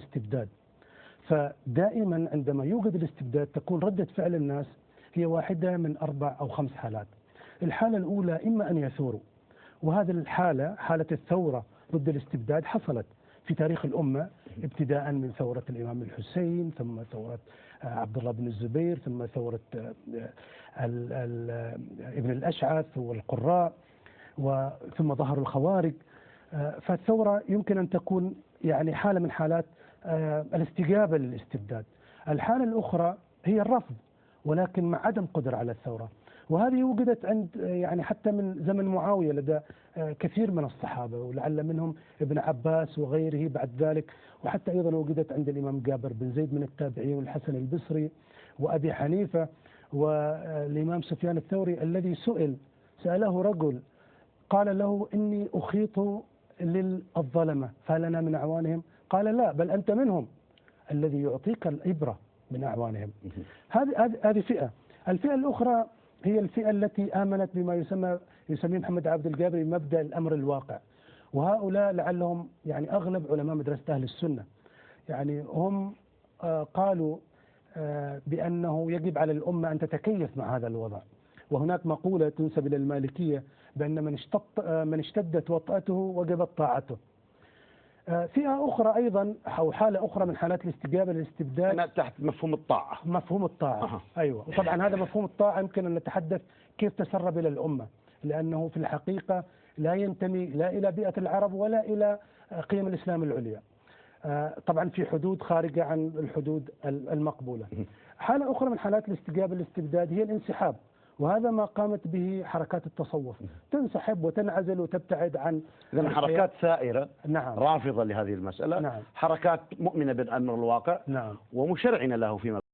الاستبداد. فدائما عندما يوجد الاستبداد تكون ردة فعل الناس هي واحدة من 4 أو 5 حالات. الحالة الأولى إما أن يثوروا، وهذه الحالة حالة الثورة ضد الاستبداد حصلت في تاريخ الأمة، ابتداء من ثورة الإمام الحسين، ثم ثورة عبد الله بن الزبير، ثم ثورة ابن الأشعث والقراء، ثم ظهر الخوارج. فالثورة يمكن أن تكون يعني حالة من حالات الاستجابة للاستبداد. الحالة الأخرى هي الرفض، ولكن مع عدم قدرة على الثورة، وهذه وجدت عند يعني حتى من زمن معاوية لدى كثير من الصحابة، ولعل منهم ابن عباس وغيره بعد ذلك، وحتى أيضا وجدت عند الإمام جابر بن زيد من التابعين، والحسن البصري، وأبي حنيفة، والإمام سفيان الثوري الذي سأله رجل قال له: إني أخيط للظلمة، فهل أنا من أعوانهم؟ قال: لا، بل أنت منهم، الذي يعطيك الإبرة من أعوانهم. هذه فئة. الفئة الأخرى هي الفئة التي آمنت بما يسميه محمد عبد الجابري مبدأ الأمر الواقع، وهؤلاء لعلهم يعني أغلب علماء مدرسة أهل السنة، يعني هم قالوا بأنه يجب على الأمة أن تتكيف مع هذا الوضع. وهناك مقولة تنسب إلى المالكية بأن من اشتدت وطأته وجبت طاعته. فئة أخرى أيضا أو حالة أخرى من حالات الاستجابة للاستبداد تحت مفهوم الطاعة. مفهوم الطاعة. أيوة. وطبعا هذا مفهوم الطاعة يمكن أن نتحدث كيف تسرب إلى الأمة، لأنه في الحقيقة لا ينتمي لا إلى بيئة العرب ولا إلى قيم الإسلام العليا، طبعا في حدود خارجة عن الحدود المقبولة. حالة أخرى من حالات الاستجابة للاستبداد هي الانسحاب، وهذا ما قامت به حركات التصوف، تنسحب وتنعزل وتبتعد عن إذن حركات ثائرة. نعم. رافضة لهذه المسألة. نعم. حركات مؤمنة بالأمر الواقع. نعم. ومشرعنة له فيما